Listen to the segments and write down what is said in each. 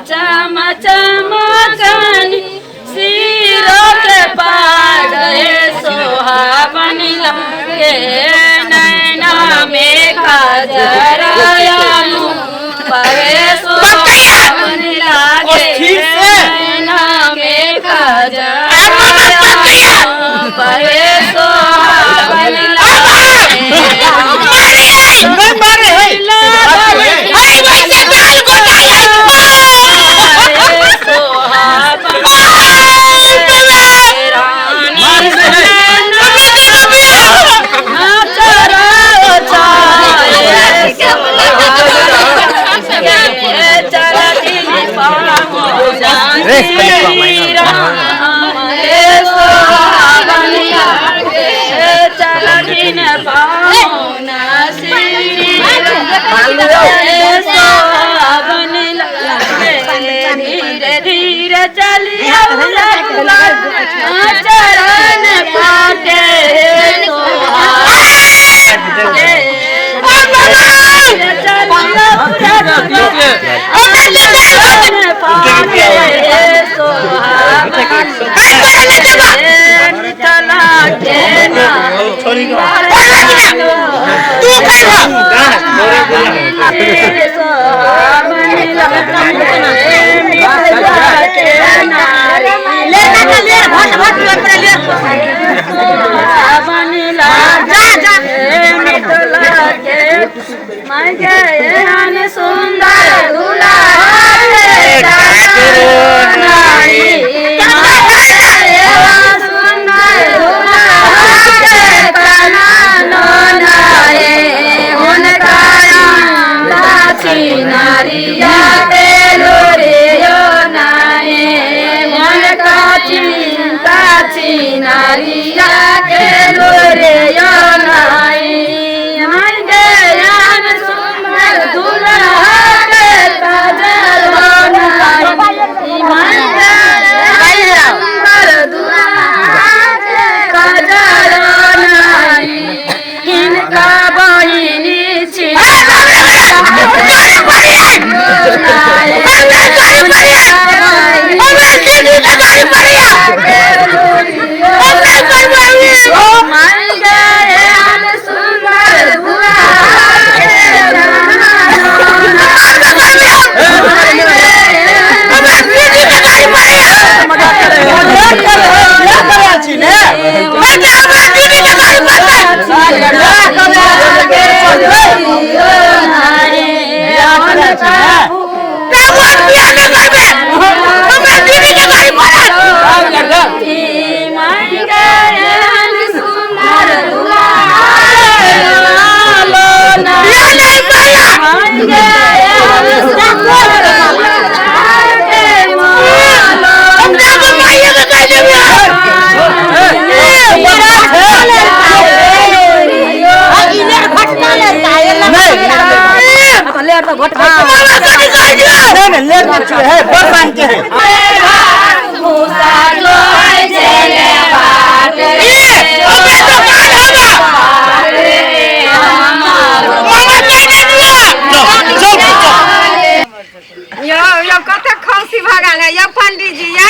चम चमकनी सिरो के पागे सोहावन लागे नैना में काजरायानु पागे सोहावन लागे अस्थिर से। नैना में काजरायानु पागे सोहावन लागे नहीं मारे है धीरे धीरे चलिया चरण पाटे सुंदर नारिया तेलो रे यो नाए मन का चिंता छिनारिया तेलो रे यो नाए मन गयान सुंदर दुल्हा के काजल हो नाई मन गयान सुंदर दुल्हा के काजल हो नाई हिनका बहिनी छी नहीं नहीं लेट मत है बस आन के है यौ यौ कते खांसी भऽ गेल है यौ पंडीजी यौ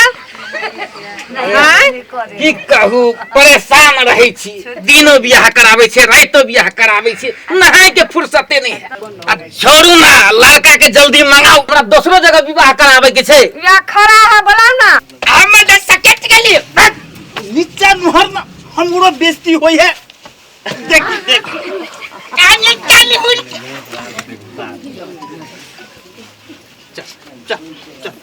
आँय? की कहू परेशान रहै छी दिनो बियाह कराबै छै रातो बियाह कराबै छै नहाय के फुर्सते नहीं है अब छोड़ू ना लड़का के जल्दी मंगाओ हमरा दोसरो जगह विवाह कराबै के छै या खड़ा है बोलाउ ना हम तऽ सकेत गेली नीचा नुहर न हमरो बेइज्जती होई है देख देख चल चल चल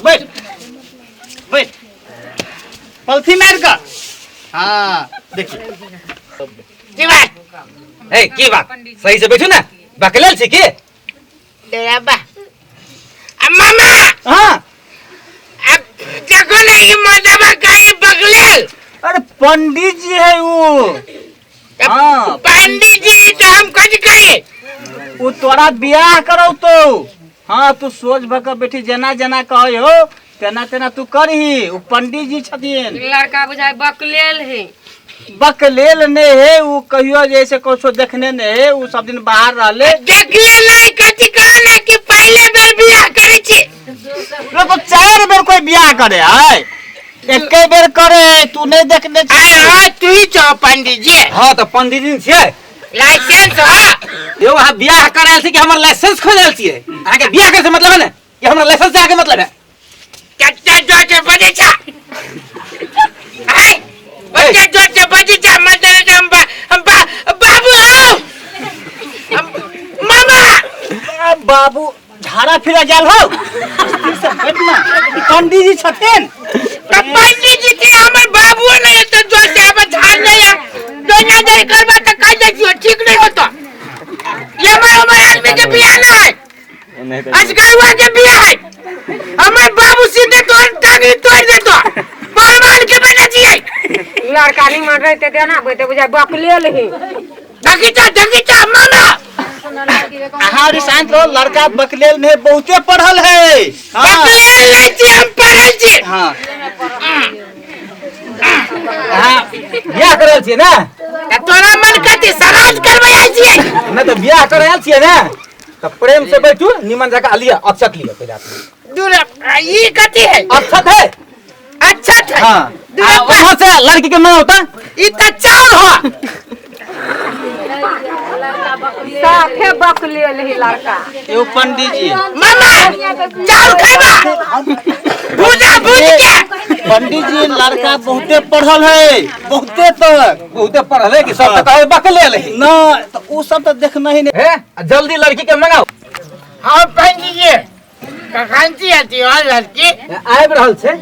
बैठ बैठ पलथी मार कर हाँ देखिए की बात ए की बात सही से बैठू ना बकलेल छी की बा आ मामा हाँ अब देखो ना ये मर्दबा कहीं बगलेल अरे पंडित जी है वो हाँ पंडित जी तो हम कुछ कही वो तोरा बियाह करौ तो हाँ तू सोच भक बैठी जेना जेना कहै हो तेना तेना तू करही वो पंडित जी छथिन लड़का बुझाय बकलेल है बकलेल नहीं है वो कहियो जैसे कुछो देखने नहीं है वो सब दिन बाहर रहले देखले नहीं कथी कहे ना कि पहले बेर बियाह करै छी। रे तो 4 बेर कोई बियाह करे है, एके बेर करे, तू नहीं देखने छी। आय हाँ तू ही छौ पंडित जी। हाँ तो पंडित जी छियै। लाइसेंस हाँ। यौ अहाँ बियाह करायल छी कि हमर लाइसेंस खोजल छियै? अहाँके बियाह करे से मतलब है ने कि हमरा लाइसेंस से अहाँके मतलब है? कत्ते जोर से बजै छा? आय ओते जोर से बजै छा, मतलब हम हम बाबू हौ। हम मामा। बाबू झाड़ा फिरा गेल हौ, स्थिर से बैठ ना, पंडित जी छथिन। त पंडित जी के हमर बाबू नहीं एते जोर से हमर झाड़ नहीं है। दोना दे करबा त कह दै छियो ठीक नहीं होतो। ये हमर हमर आदमी के बियाह ना है, अजगरवा के बियाह है। हमर बाबू सीधे तोर टांगी तोड़ देतो, पहलवान के बेटा छियै। लड़का निमन रहते देना बैठे बुझाय बकलेल ही। धकीचा धकीचा मामा। अहाँ और शांत रहो, लड़का बकलेल में बहुते पढ़ल है। हाँ। बकलेल नहीं छी, हम पढ़ल छी। हाँ। अहाँ बियाह करल छियै ने? त तोरा मन कथी सराज करबै आयल छियै? नहि तऽ बियाह करल आयल छियै ने तऽ प्रेम से बैठू, निमन जकाँ लिअ अक्षत लिअ पहिले अपने। दूर ई कथी है? अक्षत है। अच्छा है। हाँ। दूर आ, वहाँ से लड़की के मंगाओ ता। ई त चाउर हो। साफे बकलेल ही लड़का। एगो पंडित जी। मामा चाउर खैबा भूजा भूज के। पंडित जी लड़का बहुते पढ़ल है, बहुते तक। बहुते पढ़ल है कि सब तऽ कहै बकलेल है। ना तो उ सब तो देखना ही नहीं हे, आ जल्दी लड़की के मंगाओ। हाँ पंडित जी कखन छी अथी हो लड़की? आबि रहल छै।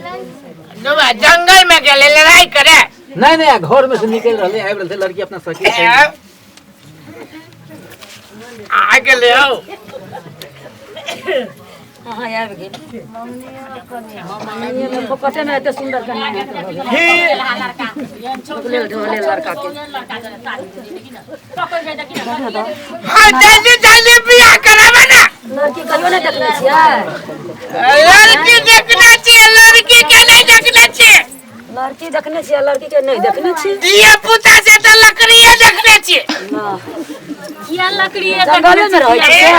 दुबा जंगल में गेले लड़ाई करे। नहीं नहीं घर में से निकल रहले, आबि रहल छै लड़की अपना सखी से। आ गेले हो। हाँ आबि गेल। फोकटे में एते सुंदर कन्या बकलेल ढोले लड़का के। हाँ जल्दी जल्दी बियाह कराबा ना। लड़की कहियो नहीं देखने छियै? लड़की देखने छियै, लड़की के नहीं देखने छियै। लड़की देखने छियै, लड़की के नहीं देखने छियै। धिया पुता से तऽ लकड़िए देखने छियै। किया लकड़ी जंगले में रहै छै।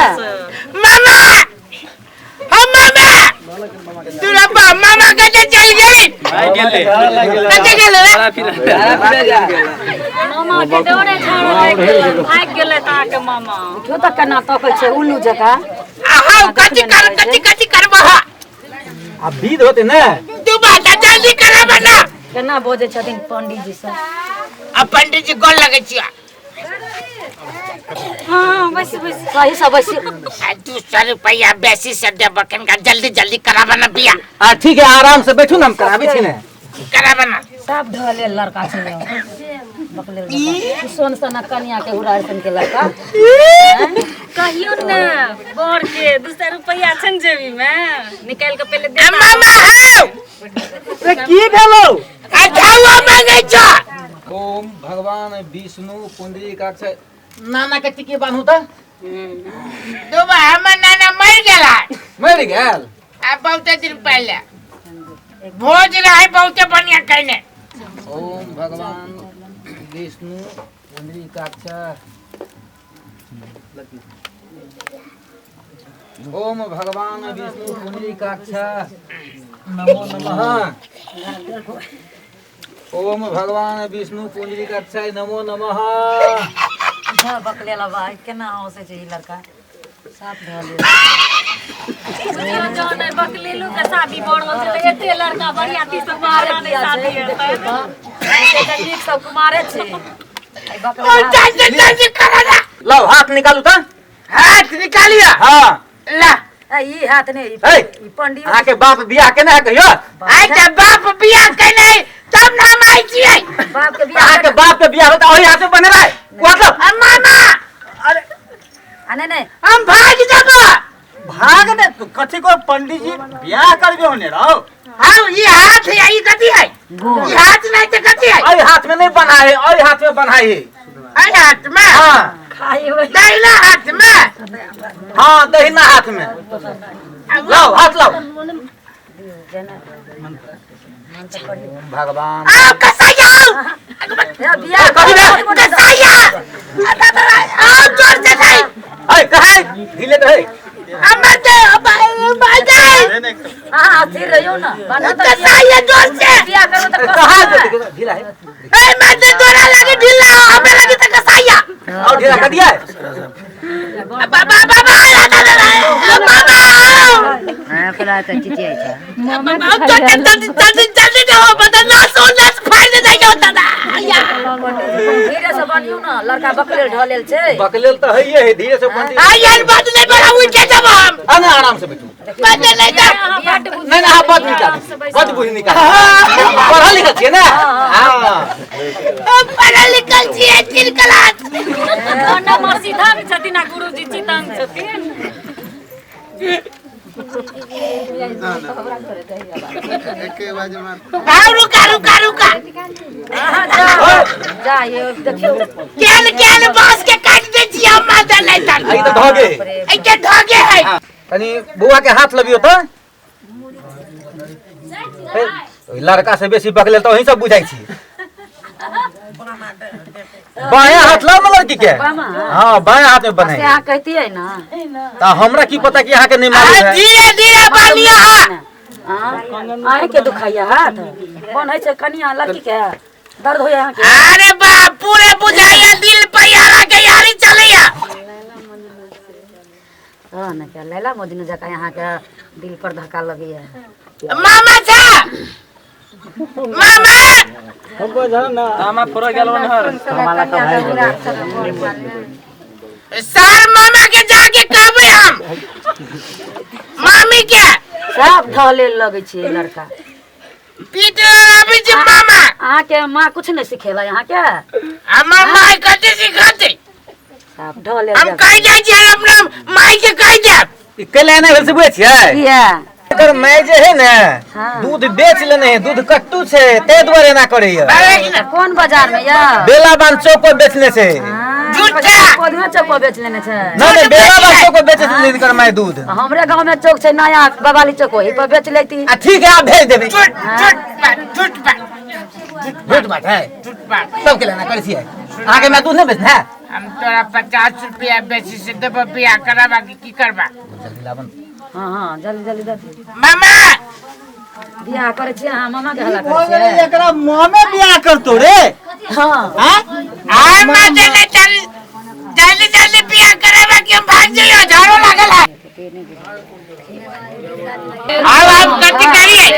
मामा हम मामा दुरप्पा मामा कते चलि गेली? कते गेलै रे? मामा के डरे झाड़ लागि गेलै, भागि गेलै तऽ अहाँके मामा। देखियौ तऽ केना तकै छै उल्लू जकाँ। आहा कथी कर कथी कथी करबह? आ विध होते ने। दुबा तऽ जल्दी कराबा ना। केना बजै छथिन पंडित जी सब। आ पंडित जी गोर लगै छियै। हाँ बस बस सही से बैसी। आ 200 रुपया बेसी से देबऽ कनिका जल्दी जल्दी कराबा ना बियाह। आ ठीक है आराम से बैठू ना, हम कराबै छी ने। कराबा ना। सब ढले लड़का छै यौ। बकलेल लड़का। सोन सनक कनिया के उड़ार सन के लड़का। कहियो ने बर के 200 रुपया छै ने जेबी में निकालि के पहिले दे। आ मामा हौ रे की भेलौ? आ झावा मांगै छ। ओम भगवान विष्णु पुंडरीकाक्ष। नाना के टिके बान्हू तऽ। दुबा हमर नाना मरि गेला। मरि गेल? आ बहुते दिन पहिले भोज रहे बहुते बढ़िया कयने। ओम भगवान विष्णु पुंडरीकाक्ष। ओम भगवान विष्णु पुंडरीकाक्ष नमो नमः। ओम भगवान विष्णु पुंडरीकाक्ष नमो नमः। बकलेला भाई केना हँसै छै ई लड़का, साफ ढले। जहन बकलेलू के शादी भऽ रहल छै तऽ एते लड़का बरियाती सब कुमारे नहि किया शादी छै हेतै। देखियौ तऽ नीक सब कुमारे छै। एहि ओ बकलेला जल्दी जल्दी करा ना। लाओ हाथ निकालू तऽ। हाथ निकालियो। हाँ ला। ए, ई हाथ नहि, ई ए, ई पंडित अहाँके बाप बियाह केने है कहियो? आइ तऽ बाप बियाह केने तब ने हम आइ छियै। बाप के बियाह अहाँके बाप के बियाह होता ओही हाथ में बनेबै। मतलब आ मामा आ नहीं नहीं हम भाग जेबो। भाग ने तू कथी को पंडित जी बियाह करबे होने रहो। हाँ ये हाथ है, ये कथी है? ये हाथ नहीं तो कथी है? अरे हाथ में नहीं बनाए, अरे हाथ में बनाए। अरे हाथ में? हाँ। खाई होई। दाहिना हाथ में? हाँ दहिना हाथ में। लाओ हाथ लाओ। भगवान आओ कसाईया आओ। बियाह कथी भेल? कसाईया आओ जोर से नहीं। अरे कहे ढीले रहे। ना बान्हत तऽ कसाइया जोर से बियाह करू तऽ कहाँ कसबै। जेतै? ढीला है ए मैं ते तोरा लागे ढीला हमरा लागे त कसाइया और ढीला कर दिया है बाबा बाबा दादा दादा बाबा हाँ, पला तऽ चिचियाइ छै। बाबा जल्दी जल्दी जल्दी जाओ बता ना सोना फाड़ दे जाइयो दादा या धीरे से बनियौ ना लड़का बकलेल ढलेल छै बकलेल तऽ हइये है धीरे से बंदी आ यार बात नहीं बड़ा उठ के जब हम आ ना आराम से बैठू बात नहीं जा नहीं ना अहाँ बद निकालू बद बुझ निकालू पढ़ल लिखल छियै ना हाँ पढ़ल लिखल छियै तीन क्लास ना सीधा भी छथिन आ गुरुजी चितांग छथिन आओ रुका रुका रुका जा ये देखियौ केन केन बांस के काट दे छियै हम माता नहीं तर आई तऽ धगे ऐ के धागे है कनी बौआ के हाथ लबियो तऽ ओहि लड़का से बेसी बकलेल तऽ वही सब बुझाइ छी बायां हाथ लाओ ना लड़की के हाँ बायां हाथ में बने से अहाँ कहितियै ना तऽ हमरा की पता कि अहाँ के नहीं मालूम अरे है धीरे धीरे बानिया हाँ अहीं के दुखाइया हाथ बन्है छै कनिया लड़की के दर्द होइया अहाँके अरे बाप पूरे बुझाइया दिल पर यारा के यारी चलैया हाँ ने क्या लैला मजनू जकाँ अहाँके दिल पर धक्का लगैया मामा छा मामा सर मामा के जाके कहबै हम मामी के सब ढले लगै छै लड़का पीट आबै छै मामा अहाँके माँ कुछ नहि सिखेला अहाँके हमर माय कथी सिखतै सब ढले हम कहि जाइ छियै अपना माय के कहि देब ई कैला एना भेल से बुझै छियै किया एकर माय जे है ने हाँ। दूध बेच लेने है दूध कट्टू छै ताहि दुआरे एना करैया अरे कि ना कोन बाजार में यौ बेलाबान चौक पर बेचने छै झूठा पौधे चौक पर बेच लेने छै नहीं नहीं बेलाबान चौक पर बेचे छै एकर माय दूध हमरे गांव में चौक छै नया बवाली चौक ओही पर बेच लेती आ ठीक है आप भेज देबै झूठ झूठ बात झूठ बात झूठ बात है झूठ बात सब के लेना करै छियै अहाँके माय दूध नहि बेचने है हम तोरा 50 रुपया बेसी से देबो बियाह कराबा के की करबा जल्दी लाबन हाँ हाँ जल्दी जल्दी जल्दी मामा बियाह करै छियै अहाँ मामा के हल्ला भऽ करै गेलै छियै एकरा मामे बियाह करतो रे हाँ हाँ आय माँ जल्दी चल जल्दी जल्दी बियाह कराबा के हम भाग जइयो झाड़ू लागल है आब आब कथी करिए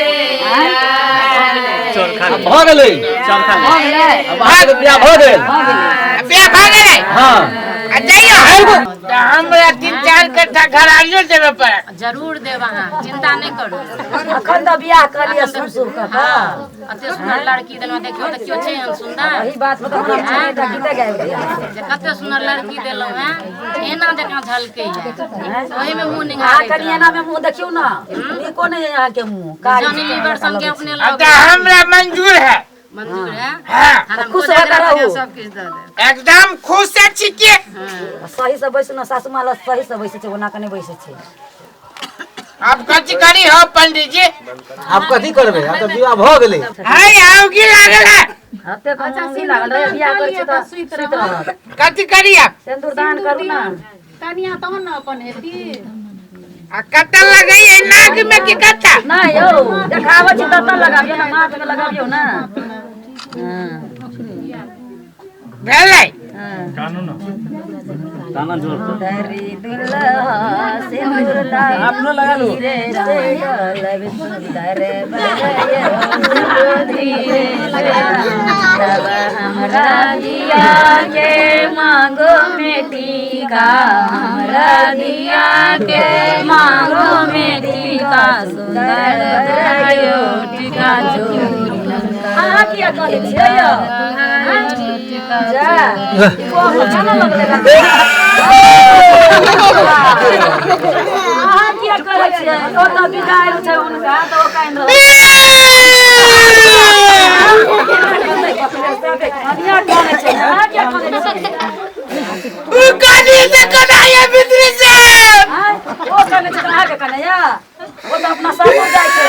भऽ गेलै अब अहाँके बियाह भऽ गेल बियाह भऽ गेलै हाँ आ जइयो तऽ हमरा 3-4 कट्ठा घरारियो देबे पड़त जरूर देब अहाँ चिंता नहि करू अखन तऽ बियाह कऽ लिअ शुभ शुभ कऽ कऽ एते सुन्दर लड़की देलहुँ देखियौ तऽ केओ छै एहन सुन्दर एही बात पर तऽ हमरा छै तऽ गीते गाबि दिअ जे कते सुन्दर लड़की देलहुँ हेँ एना जकाँ झलकैया ओहिमे मुँह अहाँ निहारैत कनि एना में मुँह देखियौ ना नीको नहि है अहाँके मुँह कारी जॉनी लीवर संगे अपने अब लग तऽ हमरा मंजूर है मंजूर है हाँ थाना में खुश कोजागरा भऽ कऽ रहू। सब किछु दऽ देब एकदम खुश है छिके सही से बैसू ना सासू माँ लग सही से बैसै छै ओना कऽ नहि बैसै छै अब कथी करी हो पंडित जी आब कथी करबै आब तऽ विवाह भऽ गेलै हाय आओगी लागल है हते कम लागल रहै बियाह करै छै तऽ सुति रहत कथी करी अब सिन्दूर दान करू ना कनिया तहन ने अपन हेती आ कतऽ लगै है नाक में कि कत्ता नहि यौ देखाबै छी ततऽ लगाबियौ ना माथ में लगाबियौ ना हाँ भेलै सुंदरी दुल्हा सिंदूर लाल धीरे से डलब सुंदर बरयो धीरे से तब हमरा दिया के मांगो में टीका हमरा दिया के मांगो में टीका सुंदर बरयो टीका चोरी अहाँ किया कहै छियै यौ जा कोन लगलै अहाँ किया कहै छियै ओ तऽ विदाइ छै हुनका तऽ ओ कानि रहल कनिया कानै छै अहाँ किया कानै छियै उ कनी से कनाया भीतरी से आँय? ओ कानै छै तऽ अहाँके कानैया ओ तऽ अपना सासुर जाइ छै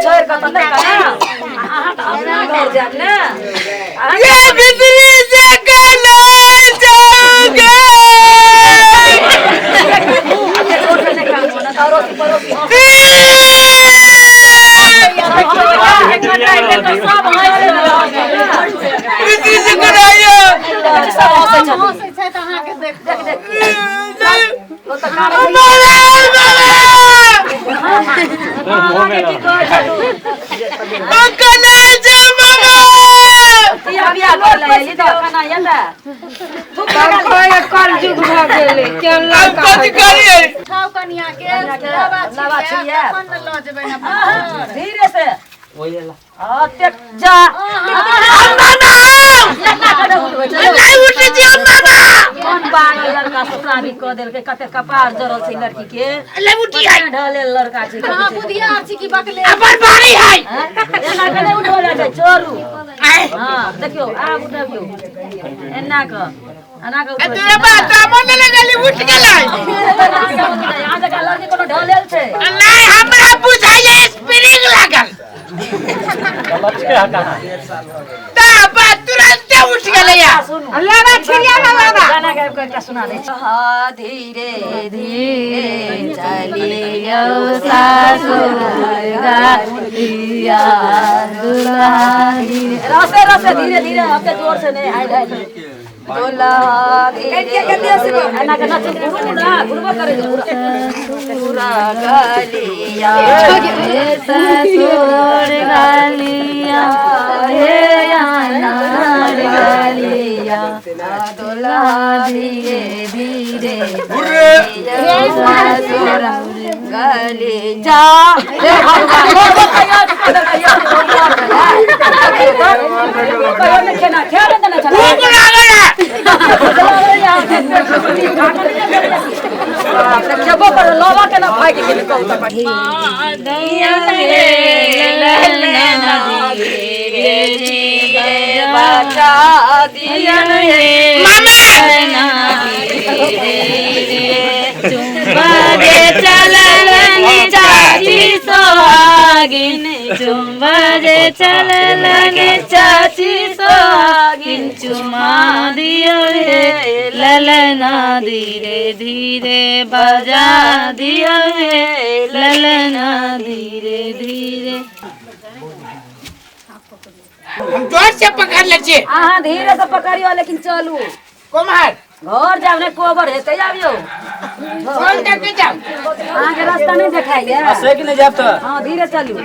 छोड़ि कऽ तऽ नहि कानब अहाँ तऽ अपना घर जायब ने अहाँ ये भीतरी से कना जाओगे जोर से नहि कानू ने तऽ अड़ोसी पड़ोसी हँसत। सब हँसि रहल छै। कृषि से कराइयो। सब हँसै छथिन। हँसै छै तऽ अहाँके देख देख देख ओ तऽ कानै छै। मामा अहाँके की कहै छै तू? ओ कना छै मामा। किया बियाह कर ले ई तऽ खाना ये थूक लगा ले। कल युग भऽ गेलै केहन अब लड़का कथी करियै? खाउ कनिया के लाबा लाबा छिड़िया। तखन ने लऽ जेबै ने अपन। धीरे से ओतेक जा। मामा नहीं उठै छी हम मामा। कोन पागल लड़का ससुरारी कऽ देलकै, कते कपार जरल छै लड़की के। ले उठी है। ढलेल लड़का छै। अहाँ बुधियार छी कि बकले? अपन भारी है। एना के नहि उठल जाइ छै, छोड़ू। आय। हँ देखियौ आब उठबियौ एना कऽ, एना कऽ उठबै तोरा बात मन लगली उठ गेलै। अहाँ जकाँ लड़की कोनो ढलेल छै? नहीं हमरा बुझाइए स्प्रिंग लागल ता तुरंते उठ गेलै या। सुनू लाबा छिड़िया ना लाबा। गाना गाबि कऽ एकटा सुना दै छी। हाँ, धीरे धीरे चलियौ सासुर गालिया दुल्हा धीरे रसे रसे धीरे धीरे ओते जोर से नहीं हाय हाय दुल्हा धीरे एना के नचू घुरू ना घुरबो करै छै पूरा पूरा गलिया ससुर गलिया हे अनार गलिया दुल्हा धीरे धीरे ससुर गली जा। हे भगवान, खेना खेना देना चला। भूख लागल है। खेबो कर लवा के ना भागि गेलै कहू तऽ। बचा दियन हे मामा। चुम्बजे चललनि चाची सोहागिन, चुम्बजे चललनि चाची सोहागिन, चुमा दियो रे ललना धीरे धीरे बजा दियो रे ललना धीरे धीरे। हम जोर से पकड़ ले छी। अहाँ धीरे से पकड़ियो लेकिन चलू। कुम्हार घर जाब ने कोबर हेतै आबियौ। कौन तक जाओ? अहाँके रास्ता नहि देखाइए। से कि नहीं जाब तो। हाँ धीरे चलू।